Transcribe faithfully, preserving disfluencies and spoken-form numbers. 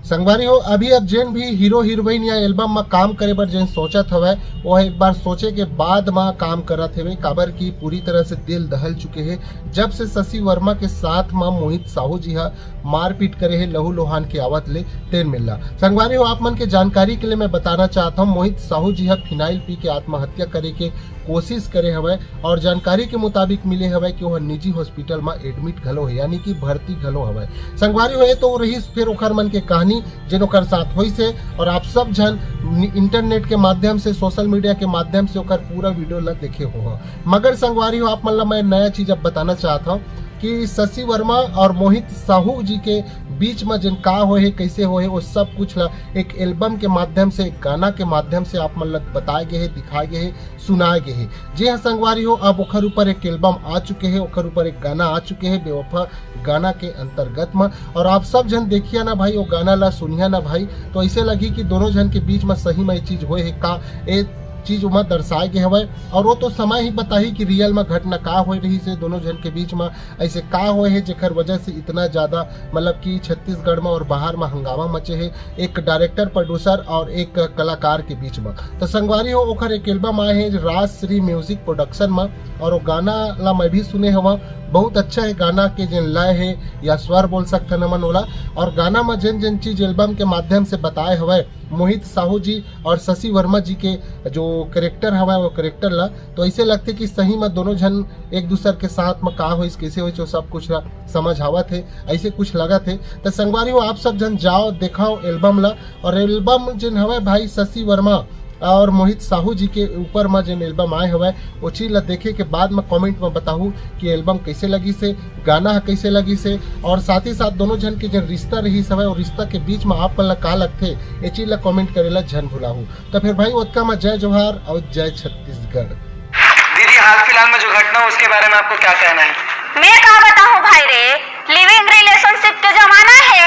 संगवारी हो, अभी अब जेन भी हीरो हीरोइन या एल्बम म काम करे बर जेन सोचत हवय, वो एक बार सोचे के बाद म काम करत हवे, काबर कि पूरी तरह से दिल दहल चुके हे। जब से शशि वर्मा के साथ म मोहित साहू जी ह मारपीट करे हे लहू लोहान के आवत ले, तेन मेला। संगवारी हो, आप मन के जानकारी के लिए मैं बताना चाहत हूँ, मोहित साहू जी ह फिनाइल पी के आत्महत्या करे के कोशिश करे हवय और जानकारी के मुताबिक मिले हवय कि ओह निजी हॉस्पिटल म एडमिट घलो हे, यानी कि भर्ती घलो हवय। संगवारी हो, ये तो रहिस फिर ओखर मन के कहानी, जेन ओकर साथ होइस हे, और आप सब झन नि-, इंटरनेट के माध्यम से, सोशल मीडिया के माध्यम से ओकर पूरा वीडियो ल देखे हो। मगर संगवारी हो, आप मन ल मैं नया चीज अब बताना चाहत हूँ कि शशि वर्मा और मोहित साहू जी के बीच में जेन का होए हे, कैसे होए हे, वो सब कुछ ला एक एल्बम के माध्यम से, एक गाना के माध्यम से आप मन ल बताए गए हे, दिखाए गए हे, सुनाए गए हे। जी हाँ संगवारी हो, अब ओखर ऊपर एक एल्बम आ चुके हे, ओखर ऊपर एक गाना आ चुके हे बेवफा गाना के अंतर्गत में। और आप सब झन देखिया ना भाई, वो गाना ला सुनिया ना भाई, तो ऐसे लगी कि दोनों झन के बीच में सही में ये चीज होए हे का, ये चीज ओमा दर्शाए गे हवय। और वो तो समय ही बताही कि रियल में घटना का होए रहिस हे दोनों झन के बीच में, ऐसे का होए हे जेकर वजह से इतना ज्यादा, मतलब कि छत्तीसगढ़ में और बाहर में हंगामा मचे हे एक डायरेक्टर, प्रोड्यूसर और एक कलाकार के बीच में। तो संगवारी हो, ओखर एक एल्बम आए हे राज श्री म्यूजिक प्रोडक्शन में, और वो गाना ला मैं भी सुने हवा। बहुत अच्छा हे गाना के जेन लय हे या स्वर बोल सकथन हमन ओला। और गाना में जेन जेन चीज एल्बम के माध्यम से बताए हवय मोहित साहू जी और शशि वर्मा जी के जो कैरेक्टर हवय, वो कैरेक्टर ला, तो ऐसे लगथे कि सही में दोनों झन एक दूसर के साथ में का होइस, कैसे होइस, वो सब कुछ ला समझ आवत हे, ऐसे कुछ लगत हे। तो संगवारी हो, आप सब झन जाओ, देखाओ एल्बम ला। और एल्बम जेन हवय भाई शशि वर्मा और मोहित साहू जी के ऊपर में जेन एल्बम आए हवय, वो चीज ला देखे के बाद में कमेंट में बताहू कि एल्बम कैसे लगिस हे, गाना ह कैसे लगिस हे, और साथ ही साथ दोनों झन के जेन रिश्ता रहिस हवय, और रिश्ता के बीच में आप मन ला का लगथे, ये चीज ला कमेंट करे ला झन भुलाहू। तो फिर भाई, ओतका में जय जोहार और जय छत्तीसगढ़। दीदी, हाल फिलहाल में जो घटना हुआ, उसके बारे में आपको क्या कहना है? मैं का बताहूँ भाई रे, लिविंग रिलेशनशिप के जमाना है,